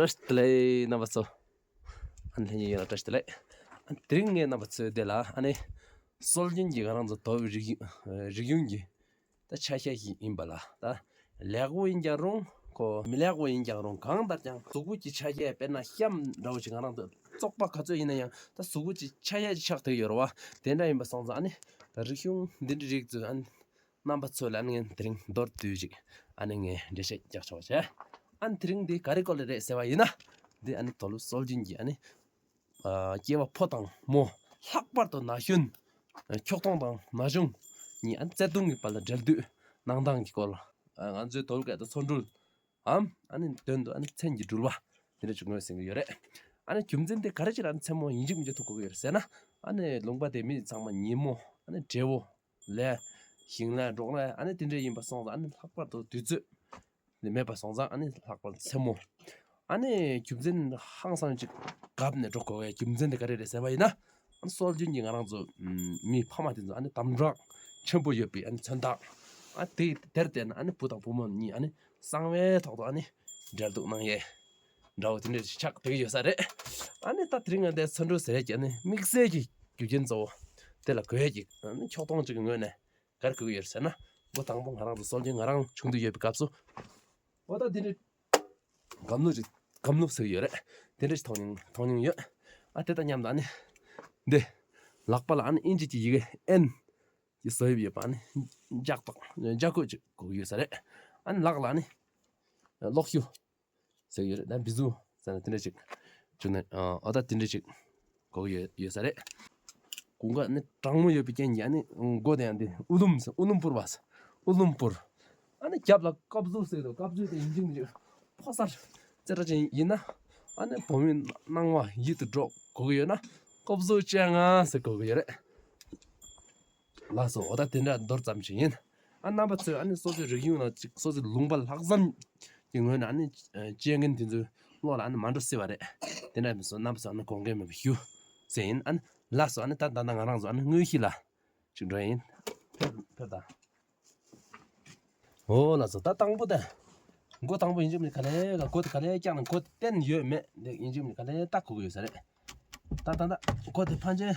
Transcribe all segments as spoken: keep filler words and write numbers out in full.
བཀྲ་ཤིས་བདེ་ལེགས་རྣམ་པ་ཚོ། ཨ་ནི་ལྷན་རྒྱས་ཡོངས་ལ་བཀྲ་ཤིས་བདེ་ལེགས། ཨ་ནི་དེ་རིང་ངས་རྣམ་པ་ཚོའི་དེ་ལ་ཨ་ནི་སྲོལ་རྒྱུན་གྱི་ང་རང་ཚོ་དོལ་པོའི་རིག་རིག་གཞུང་གི་ད་ཆ་ཤས་ཤིག་ཡིན་པ་ལ། ད་ལེགས་པོ་ཡིན་ཀྱང་རུང་ཁོ་མི་ལེགས་པོ་ཡིན་ཀྱང་རུང་གང་ལྟར་ཀྱང་གཟུགས་པོ་གི་ཆ་ཤས། དཔེར་ན་གཤམ་འདྲ་བོ་ཅིག་ང་རང་ཚོ་བཙོག་པ་ག་ཚོད་ཡིན་ན་ཡང་ད་གཟུགས་པོ་གི་ཆ་ཤས་ཅིག་ཆགས་བསྡད་ཡོད་རེད་བ། དེ་འདྲ་ཡིན་པ་སོང་ཙང་ཨ་ནི་རིག་གཞུང་འདི་འདྲའི་རིགས་ཚོ་ཨ་ནི་རྣམ་པ་ཚོ་ལ་ཨ་ནི་ངས་དེ་རིང་མདོར་བསྡུས་ཅིག་ཨ་ནི་ངས་འགྲེལ་བཤད་རྒྱག་ཆོག་བྱས། ཨ་ནི་དེ་རིང་འདི་ག་རེ་སྐོར་ལ་རེད་ཟེར་བ་ཡིན་ན། འདི་ཨ་ནི་དོལ་པོ་སྲོལ་རྒྱུན་གྱི་ཨ་ནི་ཨ་སྐྱེས་པ་ཕོ་དང་མོ། ལྷག་པར་དུ་ན་གཞོན། ཨ་ཁྱོག་ཐུང་དང་ན་ཆུང་གཉིས་ཨ་ནི་བརྩེ་དུང་གི་བར་ལ་འབྲེལ་མཐུད་གནང་སྟངས་ཀྱི་སྐོར་ལ། ཨ་ང་ཚོའི་དོལ་སྐད་དུ་ཚོ་འགྲུལ་འམ། ཨ་ནི་དོན་དུ་ཨ་ནི་མཚན་གྱི་འགྲུལ་པ་དེ་འདྲ་ཅིག་ངོས་ཟིན་གྱི་ཡོད་རེད། ཨ་ནི་རྒྱུ་མཚན་དེ་ག་རེ་བྱས་ལ་ཨ་ནི་མཚན་མོ་ཡིན་གཅིག་མིན་གཅིག་ཐུག་དགོས་ཀྱི་ཡོད་རེད་ཟེར་ན། ཨ་ནི་ལུང་པ་དེ་མི་ཚང་མ་ཉིན་མོ་ཨ་ནི་བགྲེས་པོ་ལས་ཞིང་ལས་འབྲོག་ལས་ཨ་ནི་དེ་འདྲ་ཡིན་པ་སོང་ཙང་ཨ་ནི་ལྷག་པར་དུ་དུས་ཚོད་ནི་མེད་པ་སོང་ཙང་ཨ་ནི་ལྷག་པར་མཚན་མོ། ཨ་ནི་རྒྱུ་མཚན་ཧང་སང་ཅིག་བཀབ་ནས་འགྲོ་དགོས་པའི་རྒྱུ་མཚན་དེ་ག་རེ་རེད་ཟེར་བ་ཡིན་ན། ཨ་ནི་སྲོལ་རྒྱུན་གྱི་ང་རང་ཚོ་མི་ཕ་མ་དེ་ཚོ་ཨ་ནི་དམ་དྲག་ཆེན་པོ་ཡོད་པའི་ཨ་ནི་མཚོན་རྟགས། ཨ་དེ་དེར་བརྟེན་ཨ་ནི་བུ་དང་བུ་མོ་གཉིས་ཨ་ནི་གསང་བའི་ཐོག་ཏུ་ཨ་ནི་འབྲེལ་གཏུག་གནང་ཡས་འདྲ་བོ་དེ་འདྲ་ཆགས་བསྡད་ཀྱི་ཡོད་ས་རེད། ཨ་ནི་ད་དེ་རིང་ང་འདི་ཚོ་འགྲུལ་ཟེར་ཡས་ཀྱི་ཨ་ནི་དམིགས་བསལ་གྱི་རྒྱུ་རྐྱེན་གཙོ་བོ་དེ་ལ་གོ་ཡས་ཀྱི་ཨ་ནི་ཁྱོག་ཐུང་ཅིག་གི་ངོས་ནས་ག་རེ་གོ་གི་ཡོད་ཟེར་ན། འགོ་དང་པོ་ང་རང་ཚོ་སྲོལ་རྒྱུན་ང་རང་ཆུང་དུས་ཡོད་པའི་སྐབས་སུ། འོ་ད་དེ་འདྲའི་སྒམ་ནུ་ཅིག་སྒམ་ནུ་ཟེར་གྱི་ཡོད་རེད། དེ་འདྲ་ཞིག་མཐོང་མྱོང་མཐོང་མྱོང་ཡོད། ཨ་དེ་དང་མཉམ་དུ་ཨ་ནི་འདི་ལག་པ་ལ་ཨ་ནི་ཨིན་ཇི་གྱི་ཡི་གེ་ཨེན་གྱི་བཟོ་ཡིབ་ཡོད་པ་ཨ་ནི་ལྗགས་ཐོག་ལྗགས་བཀོད་ཅིག་གོ་གི་ཡོད་ས་རེད། ཨ་ནི་ལག་ལ་ཨ་ནི་གློག་ཞུ་ཟེར་གྱི་ཡོད་རེད། ད་བི་ཛུ་ཟེར་ན་དེ་འདྲ་ཅིག་བྱུང་ནས་ཨ་ད་དེ་འདྲ་ཅིག་གོ་གི་ཡོད་ཡོད་ས་རེད། དགུན་ཁ་ནི་གྲང་མོ་ཡོད་པའི་རྐྱེན་གྱིས་ཨ་ནི་མགོ་དེ་ཡང་དེ་ཨུ་དུམ་ཟེར་ཨུ་དུམ་པུར་བ་ཟེར་ཨུ་དུམ་པུར། ཨ་ནི་རྒྱབ་ལ་ཀབ་ཟུ་ཟེར་དུས་ཀབ་ཟུ་དེ་ཡིན་གཅིག་མིན་གཅིག་ཕོ་གསར་རྩེ་གྲ་ཅན་ཡིན་ན་ཨ་ནི་བུ་མོའི་སྣང་བ་ཡིད་དུ་འགྲོ་དགོས་ཀྱི་ཡོད་ན་ཀབ་ཟུ་ཅན་ང་ཟེར་དགོས་ཀྱི་ཡོད་རེད། ལགས་སོ། འོ་ད་དེ་འདྲ་མདོར་ཙམ་ཞིག་ཡིན། ཨ་རྣམ་པ་ཚོས་ཨ་ནི་སོ་སོའི་རིག་གཞུང་ལ་ཅིག་སོ་སོའི་ལུང་པ་ལྷག་བསམ་གྱི་ངོས་ནས་ཨ་ནི་ཨ་བྱེད་མཁན་དེ་ཚོའི་བློ་ལ་ཨ་ནི་མ་འགྲོ་སྲིད་པ་རེད། དེ་འདྲ་མིན་སོང་རྣམ་པ་ཚོ་ཨ་ནི་དགོངས་འགལ་མེད་པ་ཞུ་ཟེར་ཡིན། ཨ་ནི་ལགས་སོ། ཨ་ནི་ད་ད་ང་རང་ཚོ་ཨ་ནི་དངོས་གཞི་ལ་ཅིག་འགྲོ་ཡིན། ཕེབས་ཕེབས་དང་། འོ་ལགས་སོ། ད་དང་པོ་དེ་མགོ་དང་པོ་ཡིན་གཅིག་མིན་གཅིག་ག་ལེ་ག་མགོ་དེ་ག་ལེ་བཀྱག་ནས་མགོ་དེ་བསྟན་ཡོད་མེད་དེ་ཡིན་གཅིག་མིན་གཅིག་ག་ལེ་ལྟ་དགོས་ཀྱི་ཡོད་ས་རེད། ད་ད་ད་མགོ་དེ་ཕན་ཆད་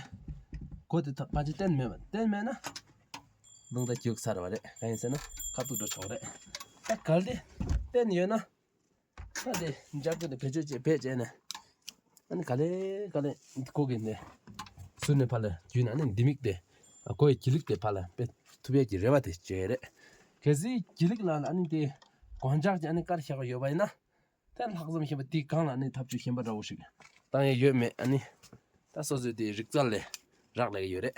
མགོ་དེ་ད་ཕན་ཆད་བསྟན་མེད་པ་བསྟན་མེད་ན་རླུང་རྟ་རྒྱུག་ཚར་བ་རེད། གང་ཡིན་ཟེར་ན་ཁ་ཐུག་འགྲོ་ཆོག་རེད། ད་གལ་ཏེ་བསྟན་ཡོད་ན་ད་དེ་འཇག་རྒོད་དེ་བེད་སྤྱོད་བྱས་བེད་སྤྱད་ནས་ཨ་ནི་ག་ལེ་ག་ལེ་མགོ་གི་ནས་ཟུར་ནས་ཕར་ལ་བརྒྱུད་ནས་ཨ་ནི་ལྡེ་མིག་དེ་མགོ་ཡི་གྱི་ལིག་དེ་ཕར་ལ་སྤེལ་ཐུབ་ཡས་ཀྱི་རེ་བ་དེ་བྱས་རེད། གལ་སྲིད་གྱི་ལིག་ལ་ཨ་ནི་དེ་གོང་ཆག་ཅིག་ཨ་ནི་དཀར་ཤག་ཡོད་པ་ཡིན་ན། ད་ལྷག་བསམ་ཤེས་པ་དེའི་སྒང་ལ་ཨ་ནི་ཐབས་ཇུས་གཞན་པ་འདྲ་བོ་ཞིག་བཏང་ཡས་ཡོད་མེད་ཨ་ནི་ད་སོ་སོའི་དེ་རིག་རྩལ་ལས་རག་ལས་ཀྱི་ཡོད་རེད།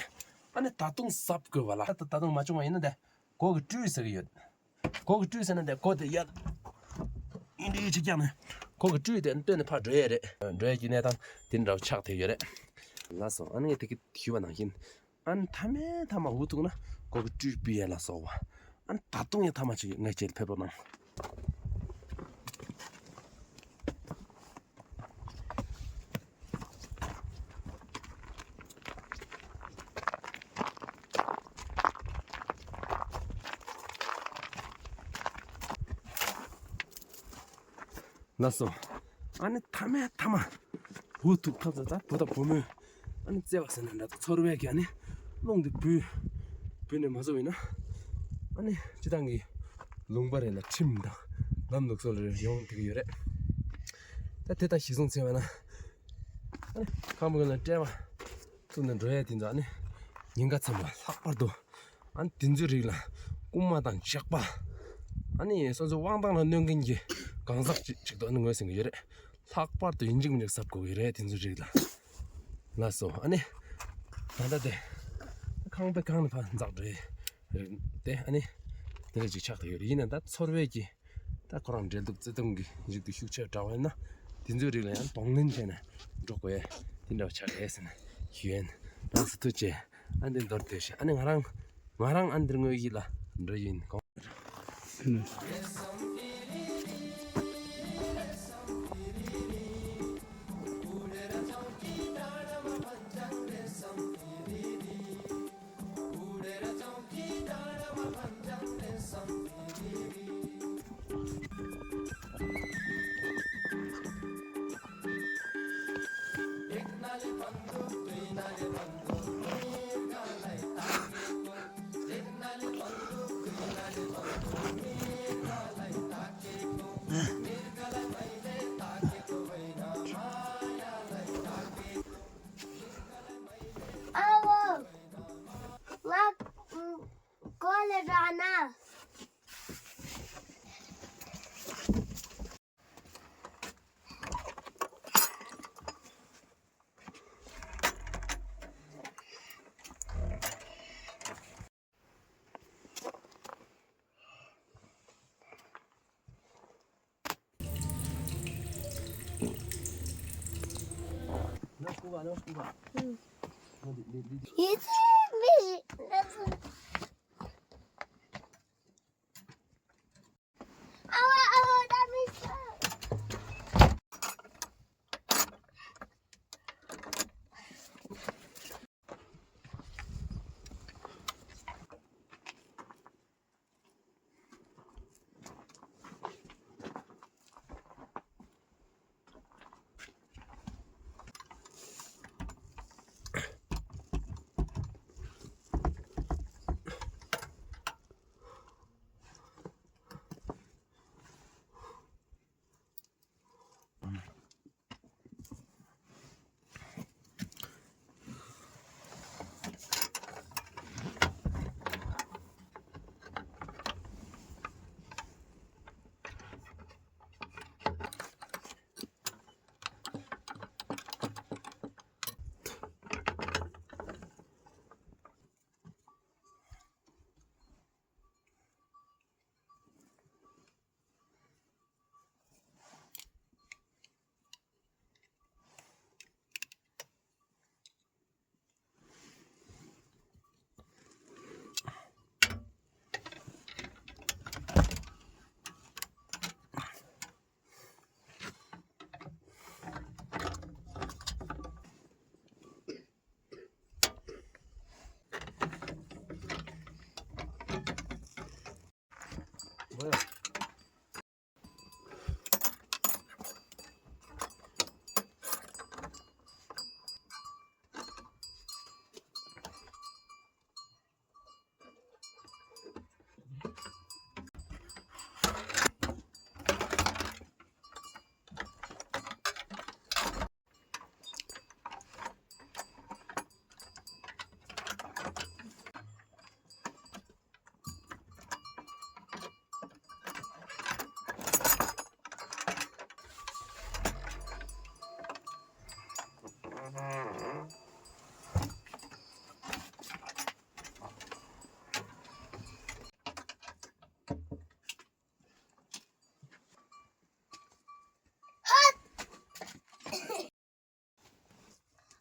ཨ་ནི་ད་དུང་གཟབ་དགོས་པ་ལ་ད་ད་དུང་མ་བྱུང་བ་ཡིན་ན་དེ་མགོ་གི་སྤྲུལ་ཟེར་གྱི་ཡོད། མགོ་གི་སྤྲུལ་ཟེར་ན་དེ་མགོ་དེ་ཡར་ཨིན་དྲིས་ཅིག་བཀྱག་ནས་མགོ་གི་སྤྲུལ་དེ་བཏོན་ནས་ཕར་འགྲོ་ཡས་རེད། འགྲོ་ཡས་ཀྱི་གནས་སྟངས་དེ་འདྲ་བོ་ཆགས་བསྡད་ཡོད་རེད། ལགས་སོ། ཨ་ནི་ངས་དེ་གི་ཞུས་པ་ནང་བཞིན། ཨ་ནི་མཐའ་མའི་མཐའ་མ་འུ་ཐུག་ན་མགོ་གི་སྤྲུལ་སྤེལ་ཡས་ལ་སོགས་པ། ཨ་ནི་ད་དུང་ཡང་མཐའ་མ་ཅིག་ངའི་རྗེས་ཕེབས་རོགས་གནང་། ལགས་སོ། ཨ་ནི་མཐའ་མའི་མཐའ་མ་འུ་ཐུག་ཐབས་ཟད་ད་བུ་དང་བུ་མོའི་ཨ་ནི་བརྩེ་བ་ཟེར་ན་འདྲ་ཚོར་བའི་གི་ཨ་ནི་རླུང་དེ་བུད་བུད་ནས་མ་བཟོ་བས་ན་ཨ་ནི་སྤྱིར་བཏང་གི་ལུང་པ་རེ་ལ་ཁྲིམས་དང་ལམ་ལུགས་སོགས་ལ་ཡོང་བསྡད་ཀྱི་ཡོད་རེད། ད་དེ་དང་གཞི་བཟུང་བྱས་པ་ན་ཨ་ནི་ཁམས་པ་ཀུན་ལ་སྤྲད་པ་བཙུགས་ནས་འགྲོ་ཡས་དེ་ཚོ་ཨ་ནི་ཉེན་ཁ་ཚ་བ་ལྷག་པར་དུ། ཨ་ནི་དེ་ཚོའི་རིགས་ལ་རྐུན་མ་དང་ཇག་པ། ཨ་ནི་སོ་སོའི་དབང་ཐང་ལ་གནོད་མཁན་གྱི་གང་ཟག་ཅིག་ཅིག་ཏུ་ཨ་ནི་ངོས་ཟིན་གྱི་ཡོད་རེད། ལྷག་པར་དུ་ཡིན་གཅིག་མིན་གཅིག་གཟབ་དགོས་ཀྱི་རེད་དེ་ཚོའི་རིགས་ལ། ལགས་སོ། ཨ་ནི་ད་ལྟ་དེ་ཁང་པའི་སྒང་ནས་ཕར་འཛེགས་འགྲོ་ཡས་རེད་དེ། ཨ་ནི་དེ་འདྲ་ཅིག་ཆགས་བསྡད་ཡོད་རེད། ཡིན་ནའང་ད་ཚོར་བའི་གི་ད་ཁོ་རང་འབྲེལ་གཏུག་བརྩེ་དུང་གི་རིགས་དེ་ཤུགས་ཆེ་དྲགས་པ་ཡིན་ན་དེ་ཚོའི་རིགས་ལ་ཡང་གདོང་ལེན་བྱས་ནས་འགྲོ་དགོས་ཡས་དེ་འདྲ་བ་ཆགས་རེད་ཟེར་ནས་ཞུ་ཡིན། ལགས་སོ། ཐུགས་རྗེ་ཆེ། ཨ་ནི་མདོར་བསྡུས་ཤིག་ཨ་ནི་ང་རང་ང་རང་ཨ་ནི་འདིར་དངོས་གཞི་ལ་འགྲོ་ཡིན། གོང་ ཨ་བོ། ང་ཀོ་ལེ་ར་ན།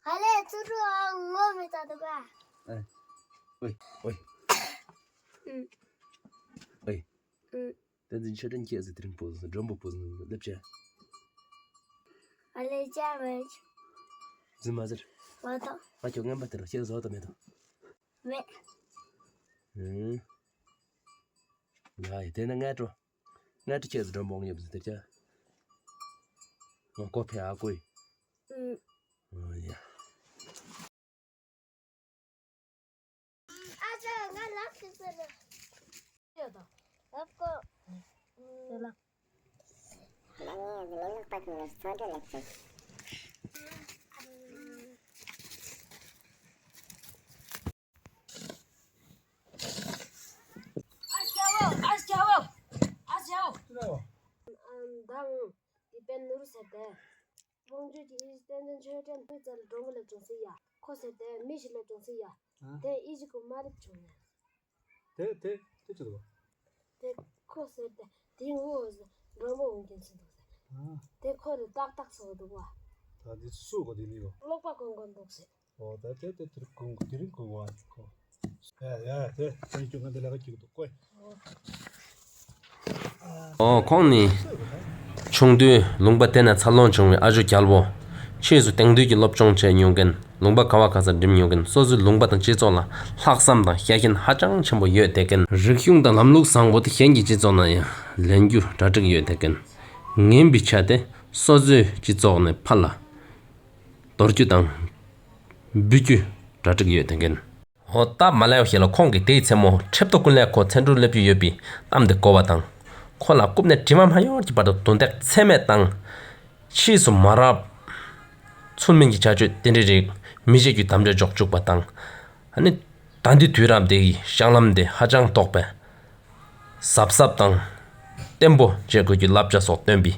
ཨ་ལེ་ཚུར་རོ་ངོ་མི་ལྟ་འདུག་ག། ཨེ། ཨོའི། ཨོའི། ཨུམ། ཨོའི། ཨུམ། ཏན་ཏན་ཆ་ཏན་ཁྱེད་ཟེར་དེ་རིང་བོ་ཟེར་འགྲམ་པོ་བོ་ཟེར་ལེབ་ཆ། ཨ་ལེ་ཅག་མེད། ཟེར་མ་ཟེར། མ་ཐོ། ཨ་ཁྱོད་ངན་པ་དེ་རོ་ཁྱེད་ཟོ་ཏོ་མེད་དོ། མེད། ཨུམ། ཡ་ཡ་དེ་ན་ང་འགྲོ། ང་ཏི་ཁྱེད་ཟེར་འགྲམ་པོ་ངེ་བཟུང་དེར་ཆ། ང་ཀོ་ཕེ་ཨ་ཀོའི། ཨུམ། ཨོ་ཡ། ཨ་ཅག་ང་ལག་ཁྱེར་ཟེར་ན། ཡོད་དོ། ལག་ཀོ། ཡོད་ལག། ལག་ནི་ལག་པ་ནི་སོ་འདྲ་ལག་ཅིག། ཨ་ཅག་བོ། ཨ་ཅག་བོ། ཨ་ཅག་བོ། ཨམ་དང་། དེ་པེན་ནུར་ཟེར་ཏེ། ལོངས་སྤྱོད་ཀྱི་ཨི་ཟི་ཏན་ཏན་ཆོས་ཅན་དུས་ཚོད་ལ་འགྲོ་མི་ལ་ཅུང་ཟད་ཡ། ཁོ་ཟེར་ཏེ་མི་ཞིག་ལ་ཅུང་ཟད་ཡ། ཨ། དེ་ཨི་ཟི་ཀུ་མ་རིག་བྱུང་ཡ། དེ་དེ་དེ་ཅི་འདུག་ག། དེ་ཁོ་ཟེར་ཏེ་དེ་ངོ་ཟེར་འགྲོ་མོ་འོང་གིན་ཟེར་འདུག་ཟེར། ཨ། དེ་ཁོ་ལ་ཏག་ཏག་སོང་འདུག་བ། ད་དེ་སུ་གོ་དེ་ནི་གོ། ཀློག་པ་གོན་གོན་འདུག་ཟེར། ཨོ་ད་དེ་དེ་དེ་རིང་གོན་དེ་རིང་གོན་བ་ཁོ། ཡ་ཡ་དེ་དེ་ཁྱོད་ང་དེ་ལ་ཁ་ཅིག་འདུག་གོ། ཨོ་ཁོང་ནི་ཆུང་དུས་ལུང་པ་དེ་ན་འཚར་ལོངས་བྱུང་བའི་ཨ་ཇོ་རྒྱལ་པོ། ཕྱིས་སུ་དེང་དུས་ཀྱི་སློབ་སྦྱོང་བྱས་མྱོང་མཁན། ལུང་པ་ག་བ་ག་སར་འགྲིམས་མྱོང་མཁན། སོ་སོའི་ལུང་པ་དང་སྤྱི་ཚོགས་ལ་ལྷག་བསམ་དང་ཤ་ཞེན་ཧ་ཅང་ཆེན་པོ་ཡོད་བསྡད་མཁན། རིག་གཞུང་དང་ལམ་ལུགས་བཟང་པོ་དེ་གཞན་གྱི་སྤྱི་ཚོགས་ནང་ཡང་ལེན་རྒྱུ་གྲ་སྒྲིག་ཡོད་བསྡད་མཁན། ངན་པའི་ཆ་དེ་སོ་སོའི་སྤྱི་ཚོགས་ནས་ཕར་ལ་དོར་རྒྱུ་དང་འབུད་རྒྱུ་གྲ་སྒྲིག་ཡོད་བསྡད་མཁན། འོ་སྟབས་མ་ལེགས་པ་ཞིག་ལ་ཁོང་གིས་དེའི་མཚན་མོ་ཁྲབ་ཏོ་ཀུན་ལེགས་ཁོ་མཚན་སྤྲུལ་སླེབས་ཀྱི་ཡོད་པའི་གཏམ་དེ་གོ་བ་དང་། ཁོ་ལ་རྐུབ་ནས་དྲི་མ་མ་ཡོང་གི་བར་དུ་རྡུང་རྡེག་ཚད་མེད་བཏང་། ཕྱིས་སུ་མ་རབས་ཚུལ་མིན་གྱི་བྱ་སྤྱོད་དེ་འདྲའི་རིགས་མི་བྱེད་རྒྱུའི་དམ་བཅའ་འཇོག་བཅུག་པ་དང་། ཨ་ནི་ད་ལྟའི་དུས་རབས་འདི་གི་ལྕགས་ལམ་དེ་ཧ་ཅང་དོག་པས། གཟབ་གཟབ་དང་བརྟན་པོ་བྱེད་དགོས་རྒྱུའི་བསླབ་བྱ་སོགས་བཏོན་པའི་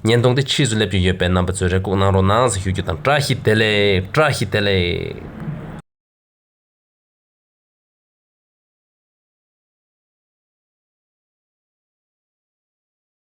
བརྙན་ཐུང་དེ་ཕྱིས་སུ་སླེབས་ཀྱི་ཡོད་པས། རྣམ་པ་ཚོས་རེ་སྒུག་གནང་རོགས་གནང་ཟེར་ཞུ་རྒྱུ་དང་། བཀྲ་ཤིས་བདེ་ལེགས། བཀྲ་ཤིས་བདེ་ལེགས།